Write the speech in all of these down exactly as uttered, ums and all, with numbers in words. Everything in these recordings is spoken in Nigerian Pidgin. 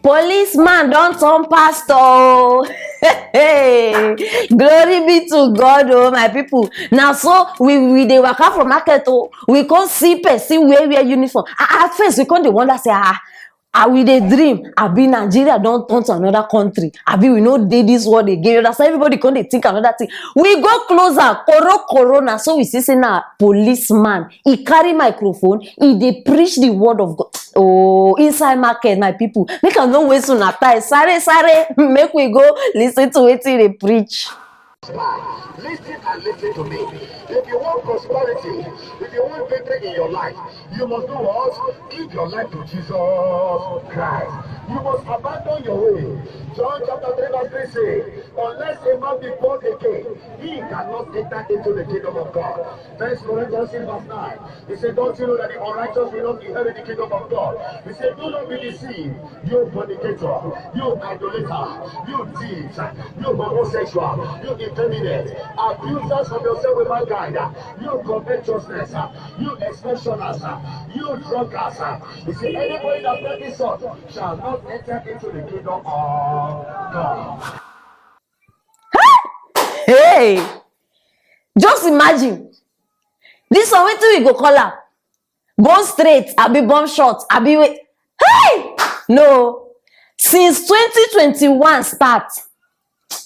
Policeman don turn pastor o. Hey, glory be to God o, my people. Na so we we dey waka for market o, we come see person wey wear uniform. Ah, at first we come dey wonder say, ah, are we dey dream? Abi Nigeria don turn to another country? Abi we no dey this world again? You understand? Everybody come dey think another thing. We go closer, koro koro, na so we see say na policeman. He carry microphone, he dey preach the word of God. Oh, inside market, my people, make I no waste una time. Sare sare, make we go listen to wetin he dey preach. Listen and listen to me. If you want prosperity, if you want victory in your life, you must do what? Give your life to Jesus Christ. You must abandon your way. John chapter three verse three say, unless a man be born again, he cannot enter into the kingdom of God. First Corinthians six verse nine, he said, don't you know that the unrighteous will not inherit the kingdom of God? He said, do not be deceived. You fornicator, you idolater, you thieves, you homosexual, you effeminate, abusers of yourself with mankind, you covetousness, you extortioners, you drunkards. He said, anybody that practices such shall not enter into the kingdom of God. Hey, just imagine this one. Wetin we go call am? Bomb straight, abi bomb shot, abi wait. Hey, no. Since twenty twenty-one start,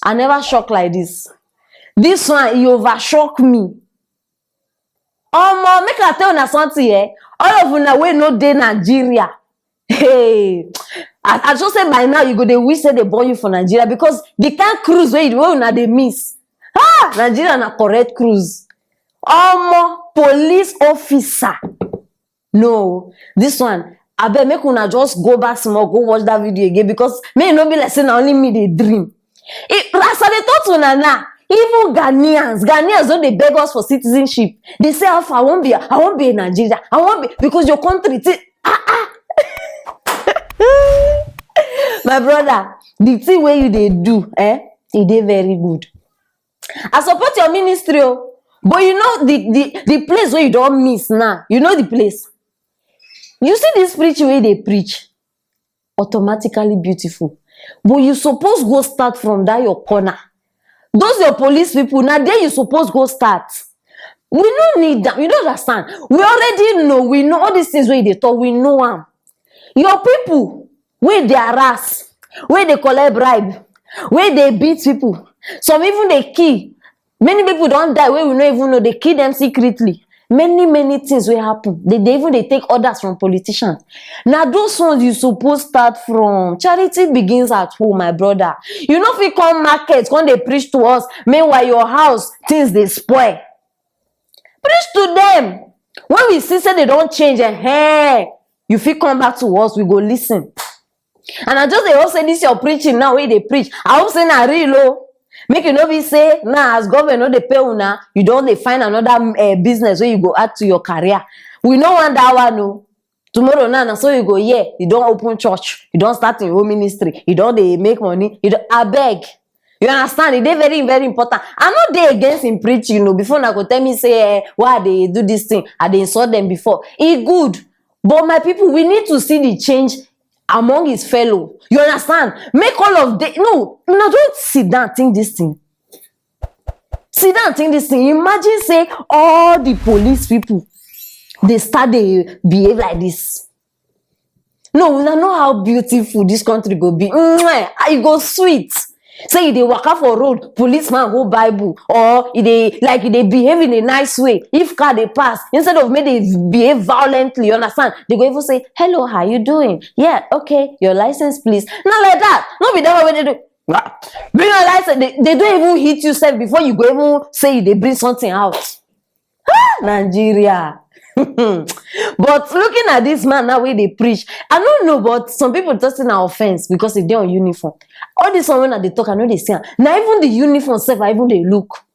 I never shock like this. This one, e over shock me. Omo, make I tell una something, eh? All of una wey no dey Nigeria, hey, I, I just say by now you go dey wish say they born you for Nigeria, because the kind cruise wey you wey una dey miss. Ah, Nigeria na correct cruise. Omo, police officer. No, this one, abeg, make una just go back small, go watch that video again, because make e no be like say na only me dey dream. If, as I dey talk to una now, even Ghanaians, Ghanaians don dey beg us for citizenship. They say, how far? I wan be, I wan be in Nigeria. I wan be, because your country, ti, ah, ah. My brother, the thing wey you dey do, eh, e dey very good. I support your ministry o, but you know the the the place wey you don miss now. You know the place. You see this preaching wey you dey preach, automatically beautiful, but you suppose go start from that your corner. Those your police people, na there you suppose go start. We no need am. You no understand. We already know. We know all these things wey you dey talk. We know am. Your people wey dey harass, wey dey collect bribe, wey dey beat people, some even dey kill. Many people don die wey we no even know. They kill them secretly. Many many things wey happen. They dey even dey take orders from politicians. Na those ones you suppose start from. Charity begins at home, my brother. You no fit come market come dey preach to us, meanwhile your house things dey spoil. Preach to them. When we see say they don change, eh, you fit come back to us, we go listen. And I just dey hope say this your preaching now wey you dey preach, I hope say na real o. Make e no be say now as government no dey pay una, you don dey find another, eh, business wey you go add to your career. We no want that one o. Tomorrow now, na so you go hear you don open church, you don start your own ministry, you don dey make money, you don, abeg. You understand? E dey very very important. I no dey against him preaching o. Before una go tell me say, eh, why I dey do this thing, I dey insult them before. E good, but my people, we need to see the change among his fellow. You understand? Make all of the, no, una don sit down think this thing. Sit down think this thing. Imagine say all the police people dey start dey behave like this. No, una know how beautiful this country go be. Mwah! Ah, e go sweet. Say you dey waka for road, policeman hold Bible, or e dey, like, e dey behave in a nice way. If car dey pass, instead of make they behave violently, you understand? They go even say, "Hello, how you doing? Yeah, okay, your license, please." Not like that. No be that way they do. Be your license. They, they don't even hit you sef before you go even say you dey bring something out. Ah, Nigeria. But looking at this man now wey dey preach, I no know, but some people just say na offense because e dey on uniform. All this one wey I dey talk, I no dey see am. Na even the uniform sef I even dey look,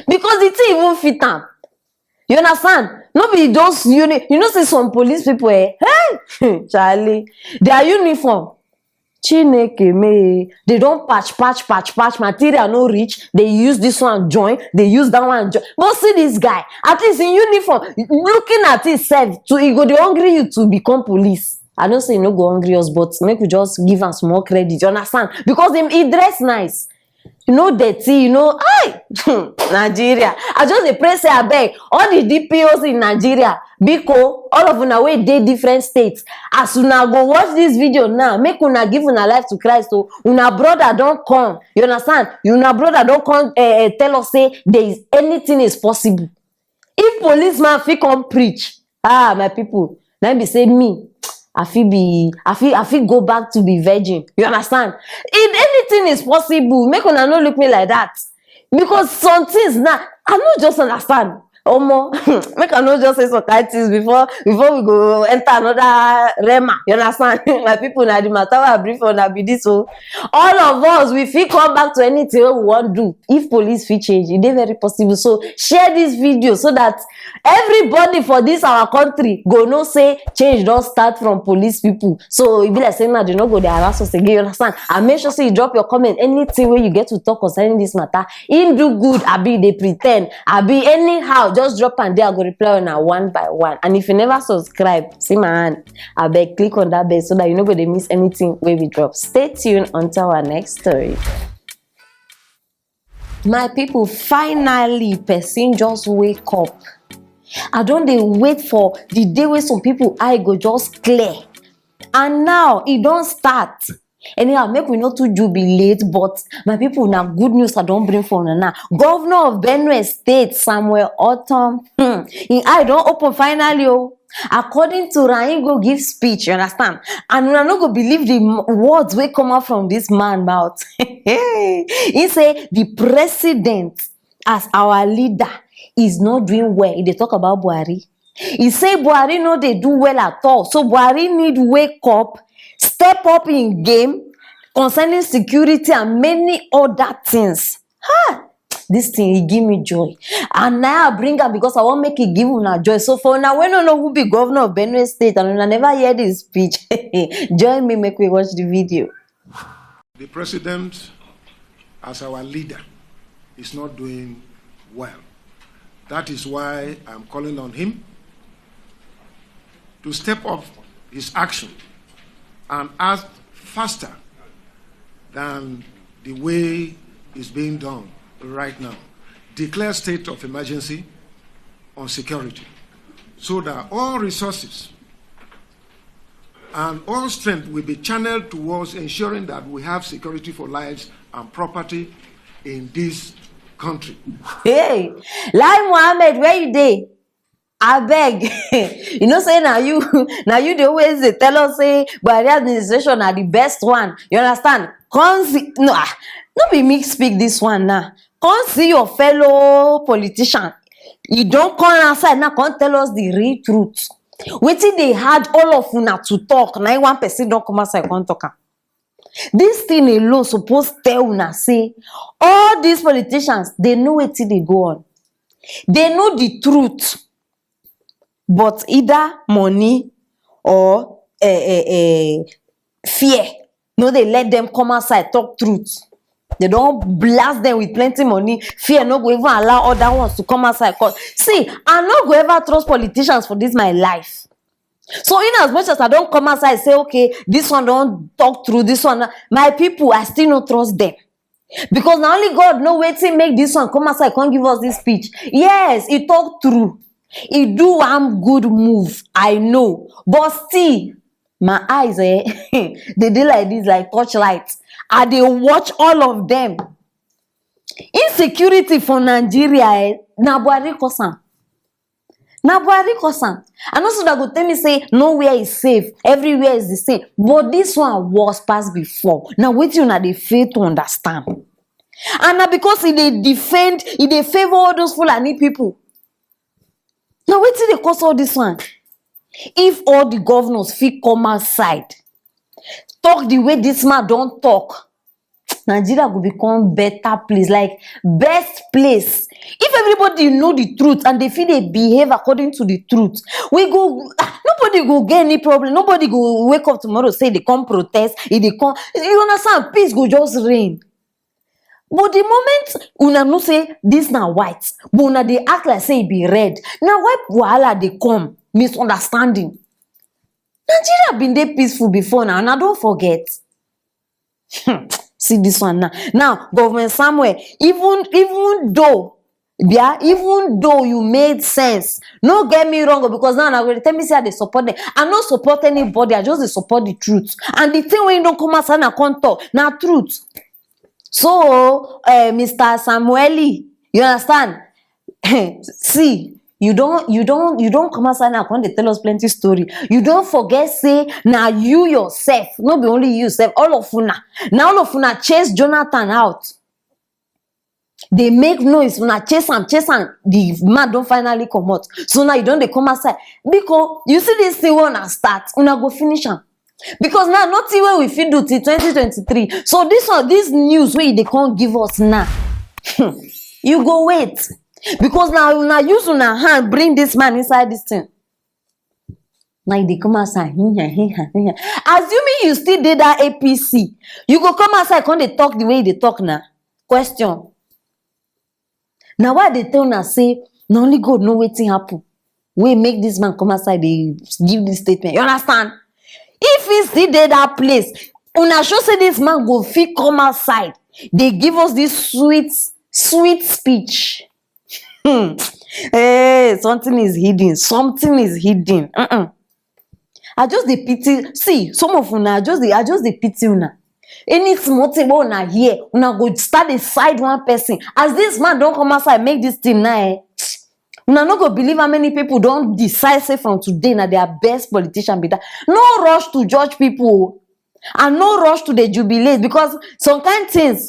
because the thing even fit am. You understand? No be those uni-, you know say some police people, eh? Hey, Charlie, their uniform, Chineke me, they don patch patch patch patch, material no reach, they use this one join, they use that one join. But see this guy, at least in uniform, looking at himself, to, e go dey hungry you to become police. I know say e no go hungry us, but make we just give am small credit, you understand? Because him, he dress nice. You know, dirty, you know, I Nigeria. I just dey pray say, abeg, all the D P Os in Nigeria, biko, all of una wey dey different states, as una go watch this video now, make una give una life to Christ. Oh, una brother don come, you understand? Una brother don come, uh, tell us say there is, anything is possible. If policeman fit come preach, ah, my people, na be say me, I fit be, I fit, I fit go back to be virgin. You understand? If anything is possible, make una no look me like that. Because some things now, I no just understand. Omo, make I no just say some kind things before, before we go enter another realm. You understand? My people, na the matter wey I bring for una be this. So all of us, we fit come back to anything wey we wan do. If police fit change, e dey very possible. So share this video so that everybody for this our country go know say change don start from police people. So e be like say now they no go dey harass us again, you understand? And make sure say you drop your comment, anything wey you get to talk concerning this matter. Him do good, abi dey pretend, abi anyhow, just drop am there. I go reply una one by one. And if you never subscribe, see my hand. Abeg, click on that bell so that you no go dey miss anything wey we drop. Stay tuned until our next story. My people, finally, person just wake up. I don dey wait for the day wey some people eye go just clear. And now, e don start. Anyhow, make we no too jubilate, but my people, na good news I don bring for una now. Governor of Benue State, Samuel Ortom, hmm, him eye don open finally o. According to am, he go give speech, you understand? And una no go believe the m-, words wey come out from this man mouth. He say the president, as our leader, is not doing well. He dey talk about Buhari. He say Buhari no dey do well at all. So Buhari need wake up, step up in game concerning security and many other things. Ha! This thing, e give me joy. And now I bring am because I wan make e give una joy. So for una wey no know who be governor of Benue State and una never hear this speech, join me, make we watch the video. The president, as our leader, is not doing well. That is why I'm calling on him to step up his action and act faster than the way it's being done right now. Declare state of emergency on security so that all resources and all strength will be channeled towards ensuring that we have security for lives and property in this country. Hey, Lai Mohammed, where you dey? Abeg, you know say na you, na you dey always dey tell us say Buhari administration na the best one. You understand? Come see, no, ah, no be me speak this one now. Come see your fellow politician. He don come outside now, come tell us the real truth. Wetin dey hard all of una to talk, na him one person don come outside come talk am. This thing alone suppose tell una say all these politicians, they know wetin dey go on. They know the truth. But either money or, eh, eh, eh, fear no dey let them come outside talk truth. They don blast them with plenty money. Fear no go even allow other ones to come outside. 'Cause see, I no go ever trust politicians for this my life. So in as much as I don come outside say, okay, this one don talk true, this one, my people, I still no trust them. Because na only God know wetin make this one come outside, come give us this speech. Yes, he talk true. He do one good move, I know. But still, my eyes, eh, they dey like this, like torchlight. I dey watch all of them. Insecurity for Nigeria, eh, na Buhari cause am. Na Buhari cause am. I know say una go tell me say nowhere is safe, everywhere is the same. But this one worse pass before. Na wetin una dey fail to understand. And na because e dey defend, e dey favour all those Fulani people. Na wetin dey cause all this one. If all the governors fit come outside, talk the way this man don talk, Nigeria go become better place, like, best place. If everybody know the truth and they fit dey behave according to the truth, we go, ah, nobody go get any problem. Nobody go wake up tomorrow say they come protest, if they come, you understand, peace go just reign. But the moment una know say this na white, but una dey act like say e be red, na why wahala dey come, misunderstanding. Nigeria bin dey peaceful before now, una don forget? Hmm. See this one now. Now, Government Samuel, even even though, yeah, even though you made sense, no get me wrong o, because now una go dey tell me say I dey support them. I no support anybody, I just dey support the truth. And the thing wey you don come outside na come talk na truth. So, uh, Mister Samueli, you understand? See, you don you don you don come outside now come dey tell us plenty story. You don forget say na you yourself, no be only you sef, all of una, na all of una chase Jonathan out, dey make noise, una chase am chase am, the man don finally comot. So now you don dey come outside, because you see this thing wey una start, una go finish am. Because now nothing wey we fit do till twenty twenty-three. So this one, this news wey you dey come give us now, you go wait. Because now una use una hand bring this man inside this thing. Now you dey come outside. Hiya, hiya, hiya. Assuming you still dey that A P C, you go come outside come dey talk the way you dey talk now. Question. Na why I dey tell una say na only God know wetin happen wey make this man come outside dey give this statement. You understand? If he still dey that place, una sure say this man go fit come outside dey give us this sweet, sweet speech? Hmm. Hey, something is hidden. Something is hidden. Uh-uh. I just dey pity. See, some of una, I just dey, I just dey pity una. Any small thing wey una hear, una go start dey side one person. As this man don come outside make this thing now, eh, una no go believe how many people don decide say from today na their best politician be that. No rush to judge people o. And no rush to dey jubilate, because some kind things,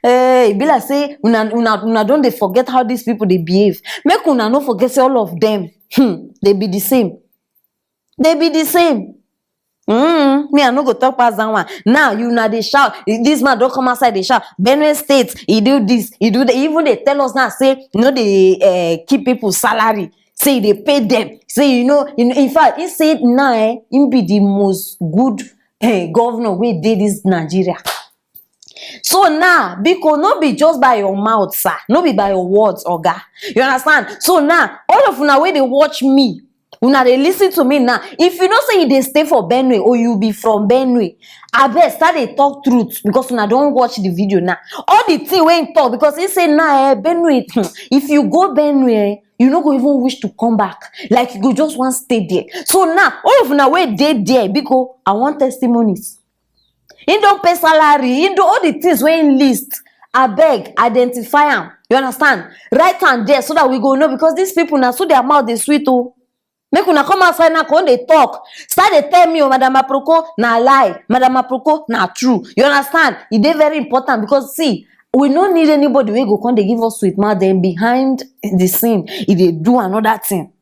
eh, e be like say una una una don dey forget how these people dey behave. Make una no forget say all of them, hmm, dey be the same. Dey be the same. Mm, me, I no go talk pass that one. Now you na dey shout. This man don come outside dey shout. Benue State, he do this, he do that. He even dey tell us now say no dey uh, keep people salary. Say he dey pay them. Say you know, in, in fact, he say now eh, he be the most good eh, governor wey dey this Nigeria. So now, biko, no be just by your mouth, sir. No be by your words, oga. You understand? So now, all of una wey dey watch me, una dey listen to me now. If you know say you dey stay for Benue or you be from Benue, abeg start dey talk truth, because una don watch the video now. All the thing wey he talk, because he say now, eh, Benue, hmm, if you go Benue, eh, you no go even wish to come back. Like you go just wan stay there. So now, all of una wey dey there, biko, I want testimonies. He don pay salary, he do all the things wey he list. Abeg, identify am. You understand? Write am there so that we go know, because these people na so their mouth dey sweet o. Make una come outside now, come dey talk. Start dey tell me, oh, Madam Aproko, na lie. Madam Aproko, na true. You understand? E dey very important because, see, we no need anybody wey go come dey give us sweet mouth. Then behind the scene, e dey do another thing.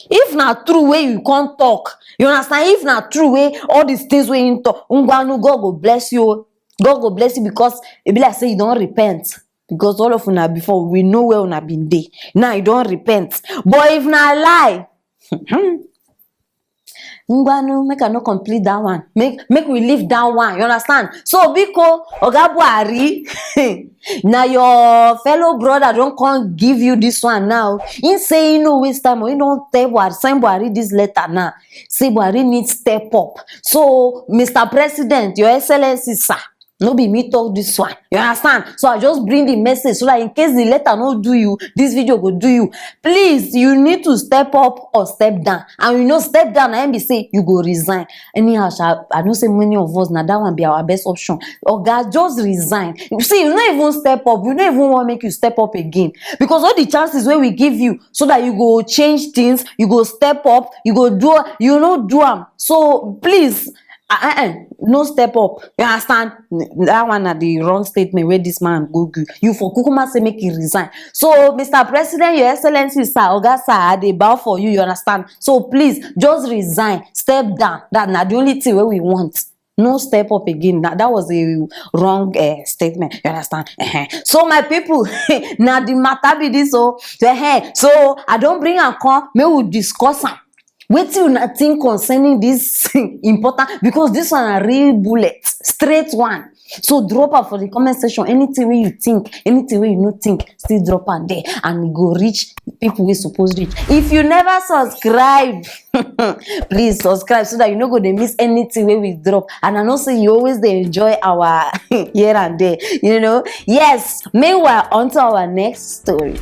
If na true wey you come talk, you understand? If na true wey all these things wey him talk, ngwanu, God go bless you o. God go bless you because e be like say you don repent. Because all of una before, we know where una been dey. Now you don repent. But if na lie, ngwanu, make I no complete that one. Make make we leave that one. You understand? So biko, Oga Buhari, na your fellow brother don come give you this one now. He say he no waste time. He don tell Buhari, send Buhari this letter now. Say Buhari need step up. So, Mister President, Your Excellency, sir, no be me talk this one. You understand? So I just bring the message so that in case the letter no do you, this video go do you. Please, you need to step up or step down. And you know, step down, na him be say you go resign. Anyhow, sha, I know say many of us, na that one be our best option. Oga, just resign. You see, you no even step up. You no even want make you step up again. Because all the chances wey we give you so that you go change things, you go step up, you go do, you no do am. So please, uh, uh, uh, no step up. You understand? That one na the wrong statement wey this man go give. You for kukuma say make he resign. So, Mister President, Your Excellency, sir, Oga, sir, I dey bow for you. You understand? So please, just resign, step down. That na the only thing wey we want. No step up again. That, that was a wrong uh, statement. You understand? Uh-huh. So my people, na the matter be this. So, uh-huh. So I don bring am come. Make we discuss am. Wetin una think concerning this important? Because this one na real bullet, straight one. So drop am for the comment section. Anything wey you think, anything wey you no think, still drop am there, and e go reach people wey suppose reach. If you never subscribe, please subscribe so that you no go dey miss anything wey we drop. And I know say you always dey enjoy our here and there, you know. Yes, meanwhile, on to our next story.